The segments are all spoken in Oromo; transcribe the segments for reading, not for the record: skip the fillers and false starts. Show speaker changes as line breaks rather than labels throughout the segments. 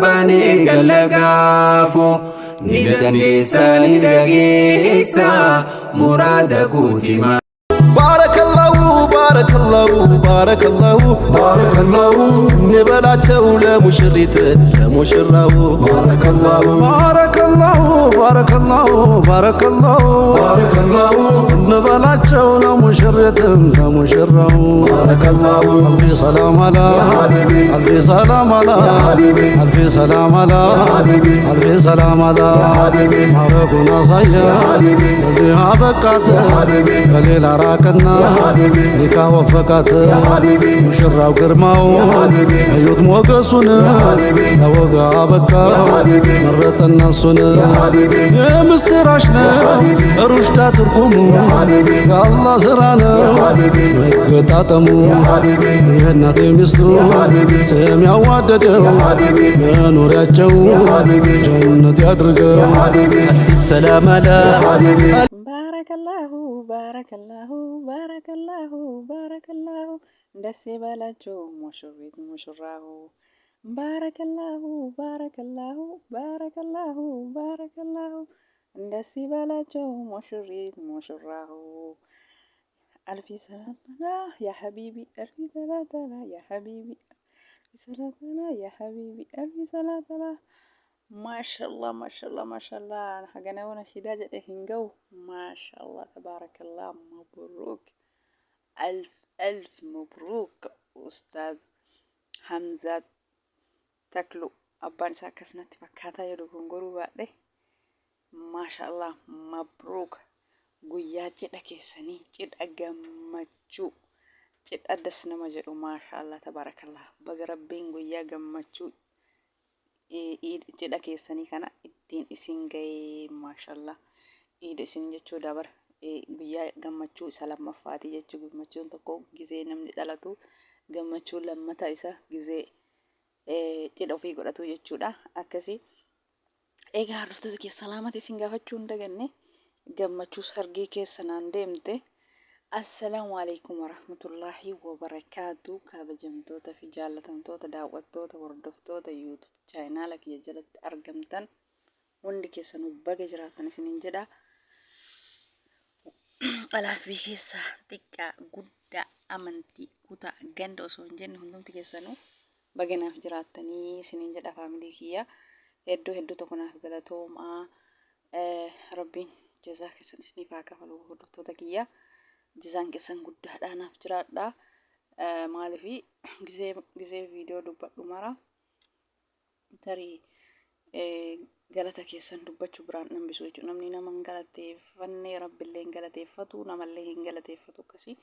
Baanee galla gaafo ni dandeessa ni dhageessa muraada guuti.
ባረከላሁ ባረከላሁ ባረከላሁ ባረከላሁ እንበላቸው ለሙሽሪት ለሙሽራው ባረከላሁ
ባረከላሁ ባረከላሁ ባረከላሁ
ባረከላሁ
እንበላቸው ለሙሽሪትም ለሙሽራው።
ባረከላሁ።
አልፊ ሰላም አላ
ሐቢቢ።
አልፊ ሰላም አላ
ሐቢቢ።
አልፊ ሰላም አላ
ሐቢቢ።
አልፊ ሰላም አላ።
ሐቢቢ።
ማረጉን አሳየ።
ሐቢቢ።
በዚህ አበቃት።
ሐቢቢ።
ከሌላ ራቅና
ሐቢቢ።
ኒካ ወፈቃት።
ሐቢቢ።
ሙሽራው ግርማው
ሐቢቢ።
እዩት ሞገሱን።
ሐቢቢ።
ለወጋ አበቃ።
ሐቢቢ።
መረጠና እሱን።
ሐቢቢ።
የምስራች ነው።
ሐቢቢ።
ሩሽዳ ትርጉሙ
ሐቢቢ።
የአላህ ስራ ነው።
ሐቢቢ።
መገጣጠሙ።
ሐቢቢ።
የእናት የሚስቱ
ሐቢቢ።
ስም ያዋደደው
ሐቢቢ።
መኖሪያቸው
ሐቢቢ።
ጀነት ያድርገው።
ሐቢቢ አልፍ ሰላም አላ ሐቢቢ።
ባረከላሁ ባረከላሁ ባረከላሁ ባረከላሁ፣ ደስ ይበላችሁ ሙሽሪት ሙሽራሁ። ባረከላሁ ባረከላሁ ባረከላሁ ባረከላሁ፣ ደስ ይበላችሁ ሙሽሪት ሙሽራሁ። አልፊ ሰላም ያ ሐቢቢ፣ አልፊ ሰላም ያ ሐቢቢ፣ አልፊ ሰላም ያ ሐቢቢ፣ አልፊ ሰላም። Maashallah, maashallah, maashallah. Hagana nashiidaa jedhe hin ga'u. Maashallah, tabaarakallah, mabruuk, alf alf mabruuk, Ustaaz Hamzaa Taklu. Abbaan isaa akkasumatti fakkaataa jedhu gongoruu baadhe. Maashallah, mabruuk. Guyyaa cidha keessanii, cidha gammachuu, cidha das nama jedhu. Maashallah, tabaarakallah, baga Rabbiin guyyaa gammachuu cidha keessanii kana ittiin isin ga'ee. Maashallah, iida isin jechuu dabara guyyaa gammachuu isa lammaffaati jechuu. Gammachuun tokko gizee namni dhalatu, gammachuun lammata isa gizee cidha ofii godhatu jechuudha akkasii. Egaa hordoftoota kee, salaamata isin gaafachuu hin daganne, gammachuu sargii keessa naan deemte. Assalaamu alaikum warahmatullaahi wabarakaatu. Kabajamtoota fi jaallatamtoota daawwattoota, hordoftoota YouTube chaanaala kiyya jalatti argamtan hundi keessanuu, baga jiraatan isiniin jedha. Alaaf biyya keessaa, xiqqaa guddaa, amantii, kutaa, ganda osoo hin jenne, hundumti keessanuu baga naaf jiraattanii isiniin jedha. Faamilii kiyya, hedduu hedduu tokko naaf galatoomaa. Rabbiin jazaa keessan isiniif haa kafalu. Hordoftoota kiyya, jazaan keessan guddaadhaa, naaf jiraadhaa. Maaliifi gizee gizee viidiyoo dubbadhu mara tarii galata keessan dubbachuu biraan dhambisu jechuudha. Namni nama hin galateeffanne Rabbillee hin galateeffatu, namallee hin galateeffatu akkasii.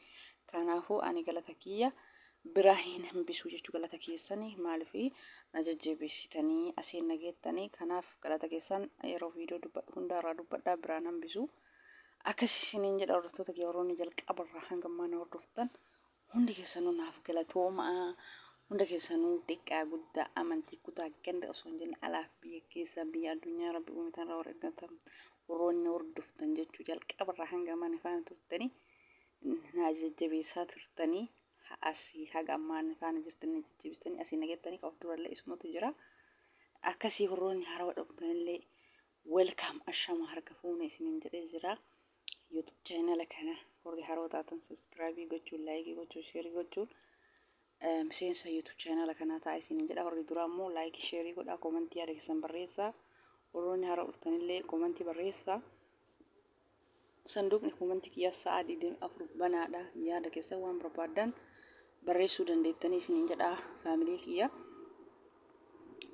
Kanaafuu ani galata kiyya biraa hin hambisu jechuu galata keessanii. Maaliifi na jajjabeessitanii asiin na geettanii, kanaaf galata keessan yeroo viidiyoo dubbadhu hundaarraa dubbadhaa biraan hambisu. Akkasii isiniin jedha. Hordoftoota kiyya, warroonni jalqabarraa hanga ammaa na hordoftan hundi keessanuu naaf galatoomaa. Hunda keessanuu, xiqqaa guddaa, amantii, kutaa, ganda osoo hin jenne, alaaf biyya keessa, biyya addunyaa Rabbi uume tanarraa warra argatan, warroonni hordoftan jechuu, jalqabarraa hanga ammaa na faana turtanii, na jajjabeessaa turtanii, asii haga ammaa na faana jirtanii, na jajjabeessanii asii na geettanii, of durallee isumatu jira. Akkasii warroonni haarawaa dhuftanillee welcome, ashama harka fuune isiniin jedhee jira. YouTube chaanala kana warri haroo taatan subscribe gochuun, like gochuun, share gochuun miseensa YouTube chaanala kanaa ta'a isiniin jedha. Warri duraa immoo like, share godhaa, koomentii yaada keessan barreessaa. Warroonni haaraa dhuftanillee koomentii barreessaa. Sanduuqni koomentii kiyyaa sa'a 24 banaadha. Yaada keessan waan barbaaddan barreessuu dandeettanii isiniin jedha. Faamilii kiyya,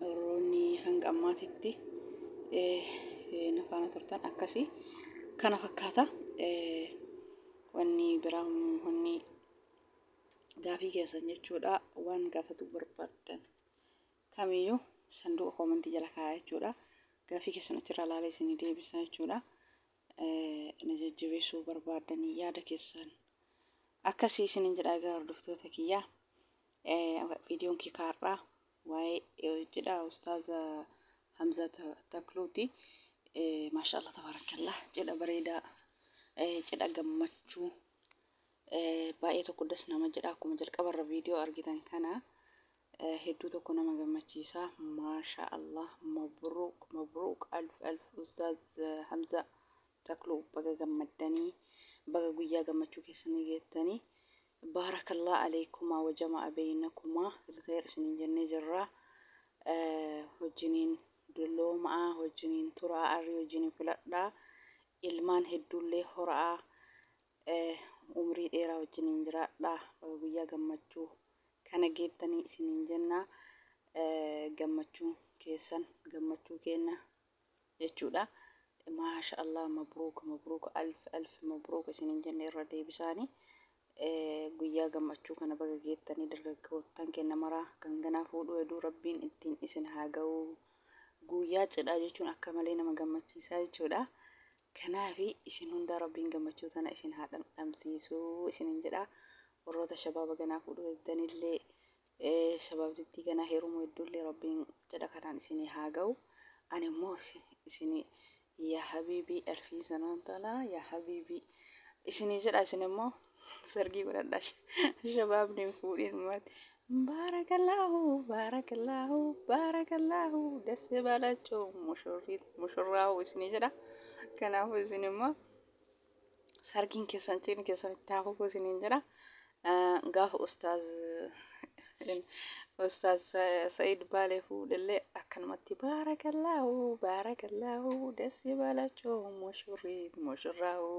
warroonni hanga ammaatitti na faana turtan, akkasii kana fakkaata. Wanni biraa, wanni gaafii keessan jechuudha, waan gaafatu barbaaddan kamiyyuu sanduuqa koomentii jala kaa'aa jechuudha. Gaafii keessan achirraa ilaalee isinii deebisa jechuudha. Na jajjabeessuu barbaaddanii yaada keessan akkasii isiniin jedha. Egaa hordoftoota kiyyaa, viidiyoon kee kaarraa waa'ee jedha Ustaaza Hamza Takluuti. Maashaallah, tabaarakallah, cidha bareedaa, cidha gammachuu baay'ee tokko das nama jedha. Akkuma jalqabarra viidiyoo argitan kana Hedduu tokko nama gammachiisa. Maasha Allah, mabruuk mabruuk, alf alf. Ustaaz Hamza Takluu, baga gammaddanii, baga guyyaa gammachuu keessanii geettanii. Baarakallah aleekumaa wa jama'a beeynakumaa bilkheyr isiniin jennee jirra. Wajjiniin dulloomaa, wajjiniin turaa, arrii wajjiniin filadhaa, ilmaan hedduullee horaa, umrii dheeraa wajjiniin jiraadhaa. Baga guyyaa gammachuu kana geettanii isiniin jenna. Gammachuun keessan gammachuu keenna jechuudha. Maasha Allah, mabruuk mabruuk, alf alf mabruuk isiniin jenne irra deebisaanii. Guyyaa gammachuu kana baga geettanii. Dargaggoottan kenna maraa kan ganaa fuudhuu heduu, Rabbiin ittiin isin haa ga'u. Guyyaa cidhaa jechuun akka malee nama gammachiisaa jechuudha. Kanaafi isin hundaa Rabbiin gammachuu tana isin haa dhamdhamsiisuu isinin jedha. Warroota shabaaba ganaa fuudhuu heddanillee, shabaabtittii ganaa heerumuu hedduullee, Rabbiin cidha kanaan isinii haa ga'u. Ani immoo isinii yaa habiibii alfii sanaan talaa yaa habiibii isinii jedha. Isin immoo sargii godhadha, shabaabni hin fuudhin mati. Baarakallaahu baarakallaahu baarakallaahu, dasse baalachoo mushurriit mushurraahu isinii jedha. Kanaafuu isin immoo sargiin keessan cidhni keessan itti haa fufu isiniin jedha. Gaafa ustaaz Sa'id Baalee fuudhellee akkanumatti baarakallaahu baarakallaahu, dassi baalachoo mushurriit mushurraahu,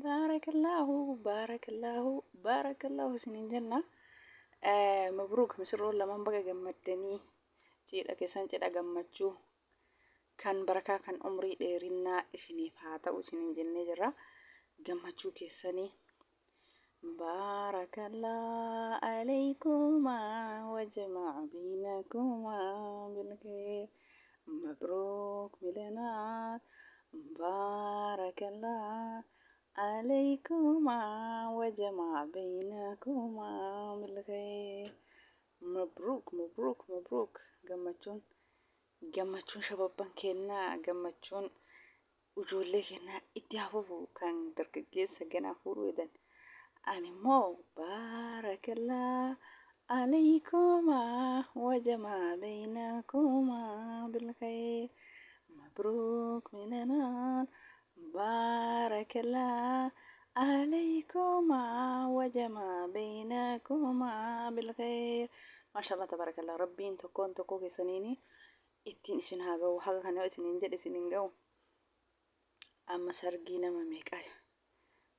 baarakallaahu baarakallaahu baarakallaahu isiniin jenna. Mabruuk, misirroon lamaan baga gammaddanii. Cidha keessan cidha gammachuu kan barakaa, kan umrii dheerinnaa isiniif haa ta'u isiniin jennee jirra. Gammachuu keessanii baarakallah alaykumaa wajma'a bainakumaa bilkheer, mabruuk milanaa. Baarakallah alaykumaa wajma'a bainakumaa bilkheer, mabruuk mabruuk mabruuk. Gammachuun gammachuun shababban kennaa, gammachuun ijoollee kennaa itti hafuufu. Kan dargaggeessa ganaa fuudhuu edan, ani immoo baarakallaa alaykumaa wajamaa baynakumaa bilkhayr, mabruuk minanaan. Baarakallaa alaykumaa wajamaa baynakumaa bilkhayr. Maashallah, tabarakallah. Rabbiin tokkoon tokkoo keessaniini ittiin isin haa ga'u. Haga kana yoo isiniin jedhe isiniin ga'u. Amma sargii nama meeqaa?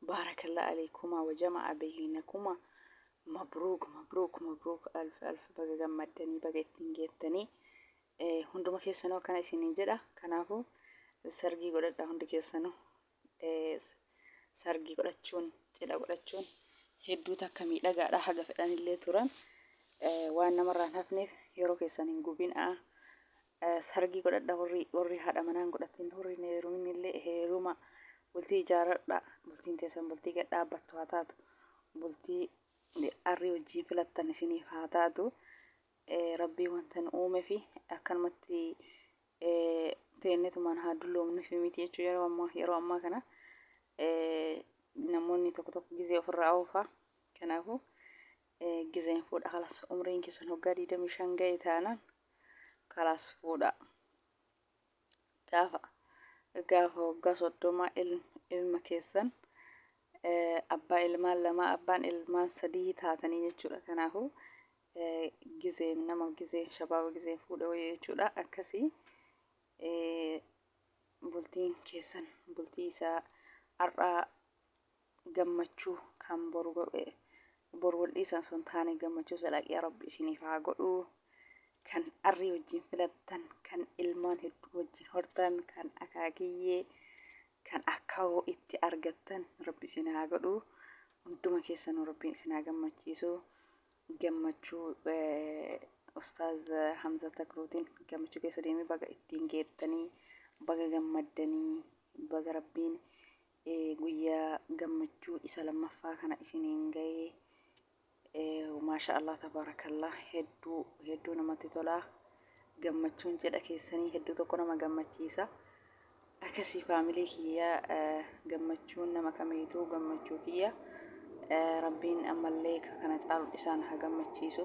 Baarakallaa alaykumaa wajama'a baynakumaa, mabruuk mabruuk mabruuk, alf alf. Baga gammaddanii, baga ittiin geettanii. Hunduma keessanuu akkana isiniin jedha. Kanaafuu sargii godhadha hundi keessanuu. Sargii godhachuun, cidha godhachuun hedduu takka miidhagaadha. Haga fedhanillee turan waan namarraa hin hafneef yeroo keessan hin gubinaa. Sargii godhadha. Warri haadha manaan godhatin, warri hin heerumin illee heeruma, bultii ijaaradha. Bultiin teessan bultii gad dhaabbattu haa taatu, bultii arrii wajjin filattan isiniif haa taatu. Rabbii wanta nu uume fi akkanumatti teennetumaan haa dulloomnuuf miti jechuudha. Yeroo ammaa kana namoonni tokko tokko gizee ofirraa oofa. Kanaafuu gizeen fuudha, kalas. Umriin keessan waggaa 25 ga'e taanaan kalaas, fuudha. Gaafa waggaa 30 ilma keessan abbaa ilmaan lama, abbaan ilmaan sadii taatanii jechuudha. Kanaafuu gizee nama gizee shabaaba gizee fuudhe wayya jechuudha. Akkasii bultiin keessan bultii isaa har'aa gammachuu kan boru boru wal dhiisan sun taane, gammachuu salaqii Rabbi isiniif haa godhu. Kan arrii wajjin filattan, kan ilmaan hedduu wajjin hortan, kan akaakiyyee, kan akkawoo itti argattan Rabbi isin haa godhu. Hunduma keessanuu Rabbiin isin haa gammachiisu. Gammachuu Ustaaz Hamza Takruutiin gammachuu keessa deemee baga ittiin geettanii, baga gammaddanii, baga Rabbiin guyyaa gammachuu isa lammaffaa kana isiniin ga'ee. Maasha Allah, tabaarakallah, hedduu hedduu namatti tola. Gammachuun cidha keessanii hedduu tokko nama gammachiisa. Akkasii faamilii kiyya, gammachuun nama kamiituu gammachuu kiyya. Rabbiin ammallee kana caalu isaan haa gammachiisu.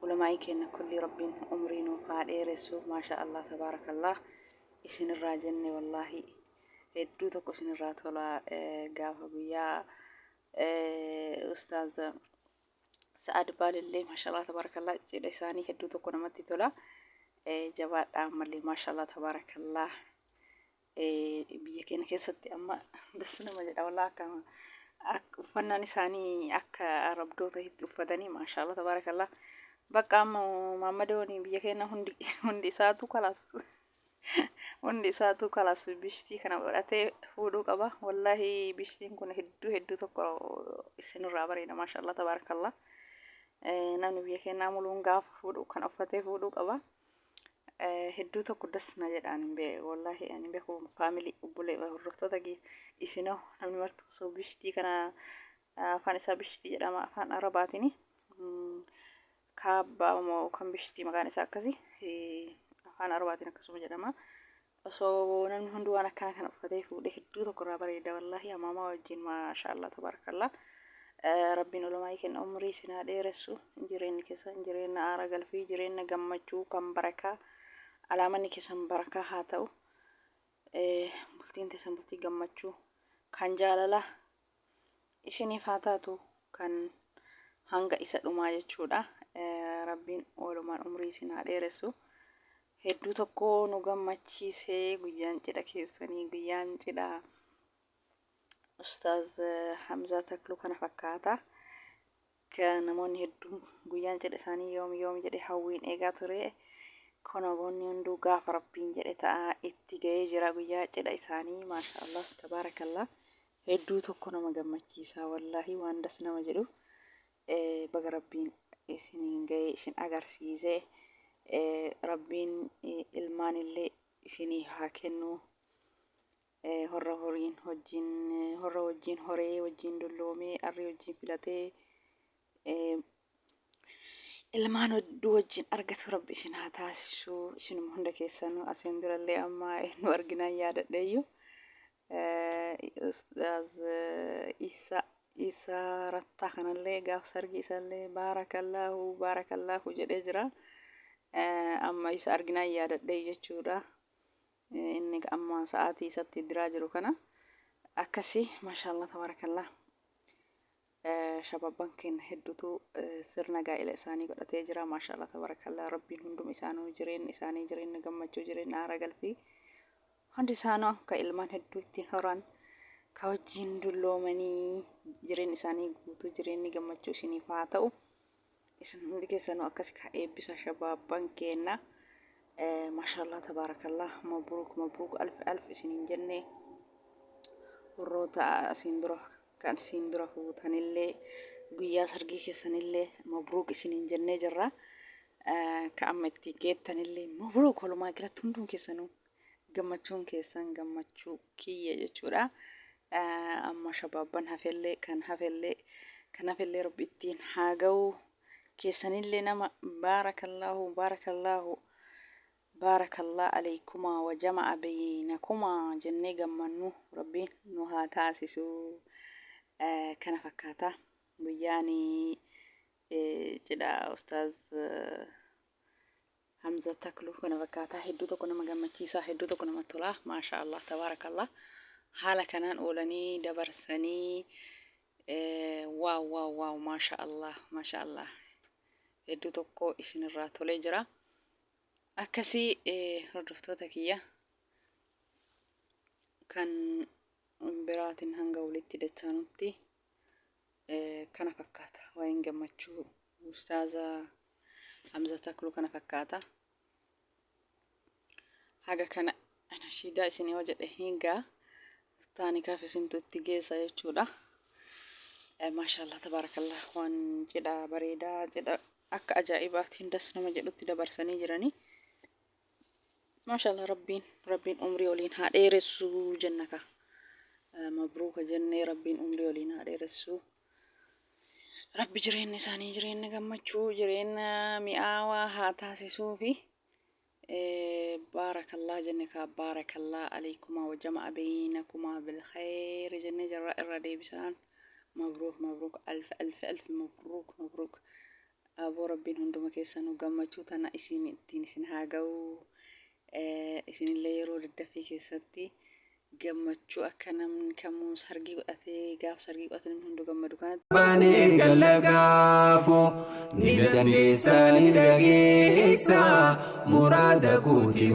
Ulamaa'ii keenna kullii Rabbiin umrii nuuf haa dheeressu. Maashaa Allah tabaarakallah. Isinirraa jenne wallaahi hedduu tokko isinirraa tola gaafa guyyaa ustaaz Sa'ad Baalillee maashaa Allah tabaarakallah cidha isaanii hedduu tokko namatti tola. Jabaadhaa ammallee maashaa Allah tabaarakallah. Biyya keenya keessatti amma das nama jedha wallaahi akka akka uffannaan isaanii akka arabdoota itti uffatanii maashaallah tabaarakallah. Bakka amma maammadooni biyya keenya hundi hundi isaatu kalaas hundi isaatu kalaas bishtii kana godhatee fuudhuu qaba. Wallaahi bishtiin kun hedduu hedduu tokko isinirraa bareeda maashaallah tabaarakallah. Namni biyya keenyaa muluun gaafa fuudhu kan uffatee fuudhuu qaba. Hedduu tokko das na jedha ani hin beeku wallaahi ani hin beeku faamilii obbolee hordoftoota kiyya isinoo namni martuu osoo bishtii kana afaan isaa bishtii jedhama afaan arabaatini kaabbaa moo kan bishtii maqaan isaa akkasi afaan arabaatiin akkasuma jedhama osoo namni hundi waan akkana kana uffatee fuudhee hedduu tokko irraa bareeda wallaahi amaamaa wajjin maashaallah tabarakallah. Rabbiin ulamaa'ii kenna umrii isin haa dheeressu. Jireenyi keessan jireenya aara galfii, jireenya gammachuu kan barakaa, alaamanni keessan barakaa haa ta'u. Bultiin teessan bultii gammachuu kan jaalalaa isiniif haa taatu kan hanga isa dhumaa jechuudha. Rabbiin walumaan umrii isin haa dheeressu. Hedduu tokko nu gammachiisee guyyaan cidha keessanii guyyaan cidha Ustaaz Hamzaa Takluu kana fakkaata. Namoonni hedduun guyyaan cidha isaanii yoomi yoomi jedhe hawwiin eegaa ture. Konoboonni hunduu gaafa rabbiin jedhe ta'a itti ga'ee jira guyyaa cidha isaanii. Maasha Allah tabaarakallah. Hedduu tokko nama gammachiisa wallaahi waan das nama jedhu. Baga rabbiin isiniin ga'ee isin agarsiise. Rabbiin ilmaanillee isinii haa kennu. Horra horiin wajjin horra wajjin horee wajjin dulloomee arrii wajjin filatee ilmaan hedduu wajjin argatu rabbi isin haa taasisu isinuma hunda keessanuu asiin durallee amma nu arginaan yaadadheeyyu ustaaz Isa Isa Rattaa kanallee gaaf sargii isallee baarakallaahu baarakallaahu jedhee jira amma isa arginaan yaadadhee jechuudha. Inni amma sa'aatii isatti diraa jiru kana akkasi maashaallah tabarakallah shababban keenya hedduutu sirna gaa'ela isaanii godhatee jira maashaallah tabarakallah rabbiin hunduma isaanuu jireenya isaanii jireenya gammachuu jireenya aara galfii hundi isaanuu akka ilmaan hedduu ittiin horan ka wajjin dulloomanii jireenya isaanii guutuu jireenyi gammachuu isiniif haa ta'u. Isin hundi keessanuu akkasi ka eebbisa shabaabban keenna. Maashaallah tabaarakallah mabruuk mabruuk alf alf isiniin jenne warroota asiin dura kan isiin dura fuutanillee guyyaa sargii keessanillee mabruuk isiniin jennee jirra. Ka amma itti geettanillee mabruuk walumaa galatti hundum keessanuu gammachuun keessan gammachuu kiyya jechuudha. Amma shabaabban hafellee kan hafellee kan hafellee rabbi ittiin haa ga'u. Keessanillee nama baarakallaahu baarakallaahu baarakallah aleykumaa wa jama'a beeynakumaa jennee gammannu rabbiin nu haa taasisu. Kana fakkaata guyyaan cidha ustaaz Hamza Taklu kana fakkaataa hedduu tokko nama gammachiisaa hedduu tokko namatti tola maasha Allah tabaarakallah haala kanaan oolanii dabarsanii waaw waaw waaw maasha Allah maasha Allah hedduu tokko isinirraa tolee jira akkasii hordoftoota kiyya kan biraatiin hanga walitti dachaanutti kana fakkaata waa'een gammachuu ustaaza Hamza Takluu kana fakkaata. Haga kana nashiidaa isinii hojjedhe hin gaa taanikaaf isintu itti geessa jechuudha. Maashaallah tabaarakallah waan cidha bareedaa cidha akka ajaa'ibaatiin das nama jedhutti dabarsanii jiranii. Maashaallah rabbiin rabbiin umrii waliin haa dheeressu jenna ka. Mabruuka jennee rabbiin umrii waliin haa dheeressu. Rabbi jireenya isaanii jireenya gammachuu jireenya mi'aawaa haa taasisuufi. Baarakallah jenne kaa baarakallah aleykumaa wa jama'a beeynakumaa bilkhayri jennee jirra irra deebisaan mabruuk mabruuk alf alf alf mabruuk mabruuk. Aboo Rabbiin hunduma keessanuu gammachuu tana isin ittiin isin haa ga'u. Isinillee yeroo daddafii keessatti gammachuu akka namni kamuu sargii godhatee gaaf sargii godhate namni hunduu gammadu kanatti.
Banee gallagaafo ni dandeessa ni dhageessa muraada guuti.